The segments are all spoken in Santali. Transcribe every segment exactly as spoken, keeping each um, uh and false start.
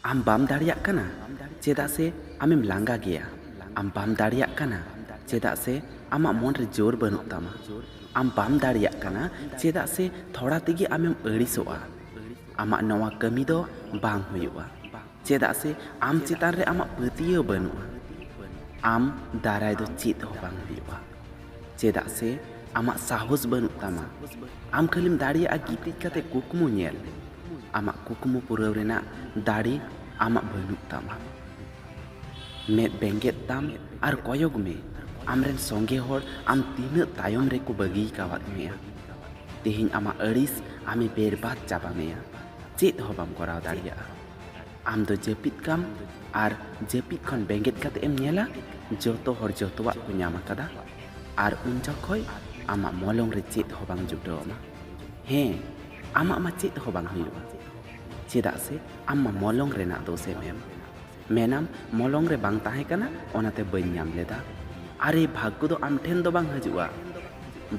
ᱟᱢ ᱵᱟᱢ ᱫᱟᱲᱮᱭᱟᱜ ᱠᱟᱱᱟ, ᱪᱮᱫᱟᱜ ᱥᱮ ᱟᱢᱮᱢ ᱞᱟᱸᱜᱟ ᱜᱮᱭᱟ᱾ ᱟᱢ ᱵᱟᱢ ᱫᱟᱲᱮᱭᱟᱜ ᱠᱟᱱᱟ, ᱪᱮᱫᱟᱜ ᱥᱮ ᱟᱢᱟᱜ ᱢᱚᱱ ᱨᱮ ᱡᱳᱨ ᱵᱟᱹᱱᱩᱜ ᱛᱟᱢᱟ᱾ ᱟᱢ ᱵᱟᱢ ᱫᱟᱲᱮᱭᱟᱜ ᱠᱟᱱᱟ, ᱪᱮᱫᱟᱜ ᱥᱮ ᱛᱷᱚᱲᱟ ᱛᱮᱜᱮ ᱟᱢᱮᱢ ᱟᱹᱲᱤᱥᱚᱜᱼᱟ᱾ ᱟᱢᱟᱜ ᱱᱚᱣᱟ ᱠᱟᱹᱢᱤ ᱫᱚ ᱵᱟᱝ ᱦᱩᱭᱩᱜᱼᱟ, ᱪᱮᱫᱟᱜ ᱥᱮ ᱟᱢ ᱪᱮᱛᱟᱱ ᱨᱮ ᱟᱢᱟᱜ ᱯᱟᱹᱛᱭᱟᱹᱣ ᱵᱟᱹᱱᱩᱜᱼᱟ᱾ ᱟᱢ ᱫᱟᱨᱟᱭ ᱫᱚ ᱪᱮᱫ ᱦᱚᱸ ᱵᱟᱝ ᱦᱩᱭᱩᱜᱼᱟ, ᱪᱮᱫᱟᱜ ᱥᱮ ᱟᱢᱟᱜ ᱥᱟᱦᱚᱥ ᱵᱟᱹᱱᱩᱜ ᱛᱟᱢᱟ᱾ ᱟᱢ ᱠᱷᱟᱹᱞᱤᱢ ᱫᱟᱲᱮᱭᱟᱜᱼᱟ ᱜᱤᱛᱤᱡ ᱠᱟᱛᱮ ᱠᱩᱠᱢᱩ ᱧᱮᱞ᱾ ᱟᱢᱟᱜ ᱠᱩᱠᱢᱩ ᱯᱩᱨᱟᱹᱣ ᱨᱮᱱᱟᱜ ᱫᱟᱲᱮ ᱟᱢᱟᱜ ᱵᱟᱹᱱᱩᱜ ᱛᱟᱢᱟ᱾ ᱢᱮᱫ ᱵᱮᱸᱜᱮᱫ ᱛᱟᱢ ᱟᱨ ᱠᱚᱭᱚᱜ ᱢᱮ, ᱟᱢᱨᱮᱱ ᱥᱚᱸᱜᱮ ᱦᱚᱲ ᱟᱢ ᱛᱤᱱᱟᱹᱜ ᱛᱟᱭᱚᱢ ᱨᱮᱠᱚ ᱵᱟᱹᱜᱤ ᱠᱟᱣᱟᱫ ᱢᱮᱭᱟ᱾ ᱛᱮᱦᱮᱧ ᱟᱢᱟᱜ ᱟᱹᱲᱤᱥ ᱟᱢᱮ ᱵᱮᱨᱵᱟᱫ ᱪᱟᱵᱟ ᱢᱮᱭᱟ᱾ ᱪᱮᱫ ᱦᱚᱸ ᱵᱟᱢ ᱠᱚᱨᱟᱣ ᱫᱟᱲᱮᱭᱟᱜᱼᱟ᱾ ᱟᱢ ᱫᱚ ᱡᱟᱹᱯᱤᱫ ᱠᱟᱢ ᱟᱨ ᱡᱟᱹᱯᱤᱫ ᱠᱷᱚᱱ ᱵᱮᱸᱜᱮᱫ ᱠᱟᱛᱮ ᱮᱢ ᱧᱮᱞᱟ, ᱡᱚᱛᱚ ᱦᱚᱲ ᱡᱚᱛᱚᱣᱟᱜ ᱠᱚ ᱧᱟᱢ ᱟᱠᱟᱫᱟ᱾ ᱟᱨ ᱩᱱ ᱡᱚᱠᱷᱚᱡ ᱟᱢᱟᱜ ᱢᱚᱞᱚᱝ ᱨᱮ ᱪᱮᱫ ᱦᱚᱸ ᱵᱟᱝ ᱡᱩᱴᱟᱹᱣ ᱟᱢᱟ᱾ ᱦᱮᱸ, ᱟᱢᱟᱜ ᱢᱟ ᱪᱮᱫ ᱦᱚᱸ ᱵᱟᱝ ᱦᱩᱭᱩᱜᱼᱟ, ᱪᱮᱫᱟᱜ ᱥᱮ ᱟᱢ ᱢᱟ ᱢᱚᱞᱚᱝ ᱨᱮᱱᱟᱜ ᱫᱳᱥᱮᱢ ᱮᱢ᱾ ᱢᱮᱱᱟᱢ, "ᱢᱚᱞᱚᱝ ᱨᱮ ᱵᱟᱝ ᱛᱟᱦᱮᱸ ᱠᱟᱱᱟ, ᱚᱱᱟᱛᱮ ᱵᱟᱹᱧ ᱧᱟᱢ ᱞᱮᱫᱟ᱾" ᱟᱨᱮ, ᱵᱷᱟᱜᱽᱜᱚ ᱫᱚ ᱟᱢ ᱴᱷᱮᱱ ᱫᱚ ᱵᱟᱝ ᱦᱤᱡᱩᱜᱼᱟ,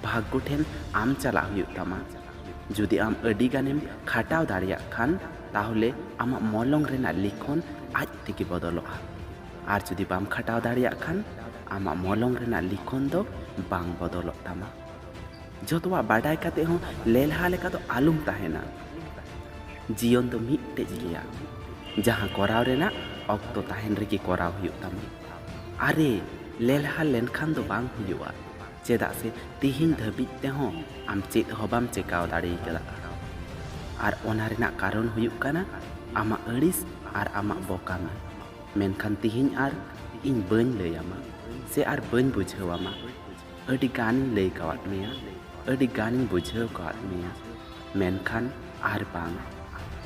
ᱵᱷᱟᱜᱽᱜᱚ ᱴᱷᱮᱱ ᱟᱢ ᱪᱟᱞᱟᱜ ᱦᱩᱭᱩᱜ ᱛᱟᱢᱟ᱾ ᱡᱩᱫᱤ ᱟᱢ ᱟᱹᱰᱤ ᱜᱟᱱᱮᱢ ᱠᱷᱟᱴᱟᱣ ᱫᱟᱲᱮᱭᱟᱜ ᱠᱷᱟᱱ, ᱛᱟᱦᱚᱞᱮ ᱟᱢᱟᱜ ᱢᱚᱞᱚᱝ ᱨᱮᱱᱟᱜ ᱞᱤᱠᱷᱚᱱ ᱟᱡ ᱛᱮᱜᱮ ᱵᱚᱫᱚᱞᱚᱜᱼᱟ᱾ ᱟᱨ ᱡᱩᱫᱤ ᱵᱟᱢ ᱠᱷᱟᱴᱟᱣ ᱫᱟᱲᱮᱭᱟᱜ ᱠᱷᱟᱱ, ᱟᱢᱟᱜ ᱢᱚᱞᱚᱝ ᱨᱮᱱᱟᱜ ᱞᱤᱠᱷᱚᱱ ᱫᱚ ᱵᱟᱝ ᱵᱚᱫᱚᱞᱚᱜ ᱛᱟᱢᱟ᱾ ᱡᱚᱛᱚᱣᱟᱜ ᱵᱟᱰᱟᱭ ᱠᱟᱛᱮ ᱦᱚᱸ ᱞᱮᱞᱦᱟ ᱞᱮᱠᱟ ᱫᱚ ᱟᱞᱚᱢ ᱛᱟᱦᱮᱱᱟ᱾ ᱡᱤᱭᱚᱱ ᱫᱚ ᱢᱤᱫᱴᱮᱡ ᱜᱮᱭᱟ, ᱡᱟᱦᱟᱸ ᱠᱚᱨᱟᱣ ᱨᱮᱱᱟᱜ ᱚᱠᱛᱚ ᱛᱟᱦᱮᱱ ᱨᱮᱜᱮ ᱠᱚᱨᱟᱣ ᱦᱩᱭᱩᱜ ᱛᱟᱢᱟ᱾ ᱟᱨᱮ, ᱞᱮᱞᱦᱟ ᱞᱮᱱᱠᱷᱟᱱ ᱫᱚ ᱵᱟᱝ ᱦᱩᱭᱩᱜᱼᱟ, ᱪᱮᱫᱟᱜ ᱥᱮ ᱛᱤᱦᱤᱧ ᱫᱷᱟᱹᱵᱤᱡ ᱛᱮᱦᱚᱸ ᱟᱢ ᱪᱮᱫ ᱦᱚᱸ ᱵᱟᱢ ᱪᱮᱠᱟᱣ ᱫᱟᱲᱮ ᱠᱟᱫᱟ᱾ ᱟᱨ ᱚᱱᱟ ᱨᱮᱱᱟᱜ ᱠᱟᱨᱚᱱ ᱦᱩᱭᱩᱜ ᱠᱟᱱᱟ ᱟᱢᱟᱜ ᱟᱹᱲᱤᱥ ᱟᱨ ᱟᱢᱟᱜ ᱵᱚᱠᱟᱢᱤ᱾ ᱢᱮᱱᱠᱷᱟᱱ ᱛᱤᱦᱤᱧ ᱟᱨ ᱤᱧ ᱵᱟᱹᱧ ᱞᱟᱹᱭ ᱟᱢᱟ ᱥᱮ ᱟᱨ ᱵᱟᱹᱧ ᱵᱩᱡᱷᱟᱹᱣ ᱟᱢᱟ᱾ ᱟᱹᱰᱤ ᱜᱟᱱᱤᱧ ᱞᱟᱹᱭ ᱠᱟᱣᱟᱫ ᱢᱮᱭᱟ, ᱟᱹᱰᱤ ᱜᱟᱱᱤᱧ ᱵᱩᱡᱷᱟᱹᱣ ᱠᱟᱣᱟᱫ ᱢᱮᱭᱟ, ᱢᱮᱱᱠᱷᱟᱱ ᱟᱨ ᱵᱟᱝ᱾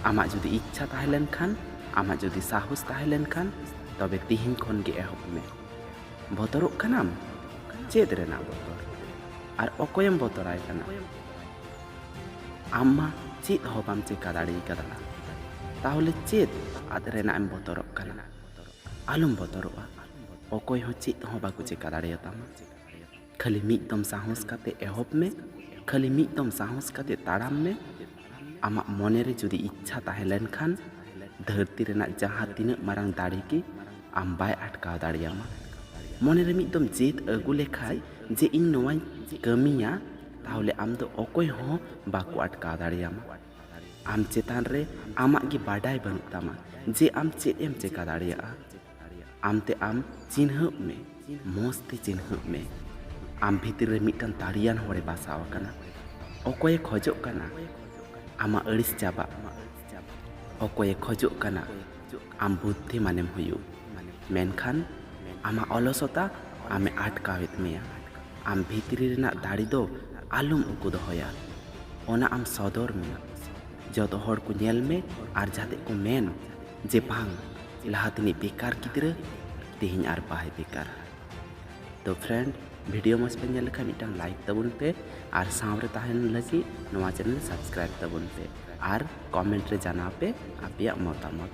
ᱟᱢᱟᱜ ᱡᱩᱫᱤ ᱤᱪᱪᱷᱟ ᱛᱟᱦᱮᱸ ᱞᱮᱱᱠᱷᱟᱱ, ᱟᱢᱟᱜ ᱡᱩᱫᱤ ᱥᱟᱦᱚᱥ ᱛᱟᱦᱮᱸ ᱞᱮᱱᱠᱷᱟᱱ, ᱛᱚᱵᱮ ᱛᱤᱦᱤᱧ ᱠᱷᱚᱱ ᱜᱮ ᱮᱦᱚᱵ ᱢᱮ᱾ ᱵᱚᱛᱚᱨᱚᱜ ᱠᱟᱱᱟᱢ? ᱪᱮᱫ ᱨᱮᱱᱟᱜ ᱵᱚᱛᱚᱨ? ᱟᱨ ᱚᱠᱚᱭᱮᱢ ᱵᱚᱛᱚᱨᱟᱭ ᱠᱟᱱᱟ? ᱟᱢ ᱢᱟ ᱪᱮᱫ ᱦᱚᱸ ᱵᱟᱢ ᱪᱮᱠᱟ ᱫᱟᱲᱮ ᱠᱟᱫᱟ, ᱛᱟᱦᱚᱞᱮ ᱪᱮᱫ ᱟᱫ ᱨᱮᱱᱟᱜ ᱮᱢ ᱵᱚᱛᱚᱨᱚᱜ ᱠᱟᱱᱟ? ᱟᱞᱚᱢ ᱵᱚᱛᱚᱨᱚᱜᱼᱟ, ᱚᱠᱚᱭ ᱦᱚᱸ ᱪᱮᱫ ᱦᱚᱸ ᱵᱟᱠᱚ ᱪᱮᱠᱟ ᱫᱟᱲᱮᱭᱟᱛᱟᱢᱟ᱾ ᱠᱷᱟᱹᱞᱤ ᱢᱤᱫ ᱫᱚᱢ ᱥᱟᱦᱚᱥ ᱠᱟᱛᱮ ᱮᱦᱚᱵ ᱢᱮ, ᱠᱷᱟᱹᱞᱤ ᱢᱤᱫ ᱫᱚᱢ ᱥᱟᱦᱚᱥ ᱠᱟᱛᱮ ᱛᱟᱲᱟᱢ ᱢᱮ᱾ ᱟᱢᱟᱜ ᱢᱚᱱᱮ ᱨᱮ ᱡᱩᱫᱤ ᱤᱪᱪᱷᱟ ᱛᱟᱦᱮᱸ ᱞᱮᱱᱠᱷᱟᱱ, ᱫᱷᱟᱹᱨᱛᱤ ᱨᱮᱱᱟᱜ ᱡᱟᱦᱟᱸ ᱛᱤᱱᱟᱹᱜ ᱢᱟᱨᱟᱝ ᱫᱟᱲᱮ ᱜᱮ ᱟᱢ ᱵᱟᱭ ᱟᱴᱠᱟᱣ ᱫᱟᱲᱮᱭᱟᱢᱟ᱾ ᱢᱚᱱᱮ ᱨᱮ ᱢᱤᱫ ᱫᱚᱢ ᱡᱮᱫ ᱟᱹᱜᱩ ᱞᱮᱠᱷᱟᱡ ᱡᱮ ᱤᱧ ᱱᱚᱣᱟᱧ ᱠᱟᱹᱢᱤᱭᱟ, ᱛᱟᱦᱚᱞᱮ ᱟᱢ ᱫᱚ ᱚᱠᱚᱭ ᱦᱚᱸ ᱵᱟᱠᱚ ᱟᱴᱠᱟᱣ ᱫᱟᱲᱮᱭᱟᱢᱟ᱾ ᱟᱢ ᱪᱮᱛᱟᱱ ᱨᱮ ᱟᱢᱟᱜ ᱜᱮ ᱵᱟᱰᱟᱭ ᱵᱟᱹᱱᱩᱜ ᱛᱟᱢᱟ ᱡᱮ ᱟᱢ ᱪᱮᱫ ᱮᱢ ᱪᱮᱠᱟ ᱫᱟᱲᱮᱭᱟᱜᱼᱟ᱾ ᱟᱢ ᱛᱮ ᱟᱢ ᱪᱤᱱᱦᱟᱹᱜ ᱢᱮ, ᱢᱚᱡᱽ ᱛᱮ ᱪᱤᱱᱦᱟᱹᱜ ᱢᱮ᱾ ᱟᱢ ᱵᱷᱤᱛᱤᱨ ᱨᱮ ᱢᱤᱫᱴᱟᱝ ᱫᱟᱲᱮᱭᱟᱱ ᱦᱚᱲᱮ ᱵᱟᱥᱟᱣ ᱟᱠᱟᱱᱟ᱾ ᱚᱠᱚᱭᱮ ᱠᱷᱚᱡᱚᱜ ᱠᱟᱱᱟ ᱟᱢᱟᱜ ᱟᱹᱲᱤᱥ ᱪᱟᱵᱟᱜ? ᱚᱠᱚᱭᱮ ᱠᱷᱚᱡᱚᱜ ᱠᱟᱱᱟ ᱟᱢ ᱵᱩᱫᱽᱫᱷᱤᱢᱟᱱᱮᱢ ᱦᱩᱭᱩᱜ? ᱢᱮᱱᱠᱷᱟᱱ ᱟᱢᱟᱜ ᱚᱞᱚᱥᱚᱛᱟ ᱟᱢᱮ ᱟᱴᱠᱟᱣᱮᱫ ᱢᱮᱭᱟ᱾ ᱟᱢ ᱵᱷᱤᱛᱨᱤ ᱨᱮᱱᱟᱜ ᱫᱟᱲᱮ ᱫᱚ ᱟᱞᱚᱢ ᱩᱠᱩ ᱫᱚᱦᱚᱭᱟ, ᱚᱱᱟ ᱟᱢ ᱥᱚᱫᱚᱨ ᱢᱮ᱾ ᱡᱚᱛᱚ ᱦᱚᱲ ᱠᱚ ᱧᱮᱞ ᱢᱮ ᱟᱨ ᱡᱟᱛᱮ ᱠᱚ ᱢᱮᱱ ᱡᱮ ᱵᱟᱝ, ᱞᱟᱦᱟ ᱛᱮᱱᱤᱡ ᱵᱮᱠᱟᱨ ᱜᱤᱫᱽᱨᱟᱹ ᱛᱮᱦᱮᱧ ᱟᱨ ᱵᱟᱭ ᱵᱮᱠᱟᱨᱟ᱾ ᱛᱚ friend, video ᱢᱚᱡᱽ ᱯᱮ ᱧᱮᱞ ᱞᱮᱠᱷᱟᱱ ᱢᱤᱫᱴᱟᱝ like ᱛᱟᱵᱚᱱ ᱯᱮ ᱟᱨ ᱥᱟᱶ ᱨᱮ ᱛᱟᱦᱮᱱ ᱞᱟᱹᱜᱤᱫ ᱱᱚᱣᱟ channel subscribe ᱛᱟᱵᱚᱱ ᱯᱮ ᱟᱨ comment ᱨᱮ ᱡᱟᱱᱟᱣ ᱯᱮ ᱟᱯᱮᱭᱟᱜ ᱢᱚᱛᱟᱢᱚᱛ᱾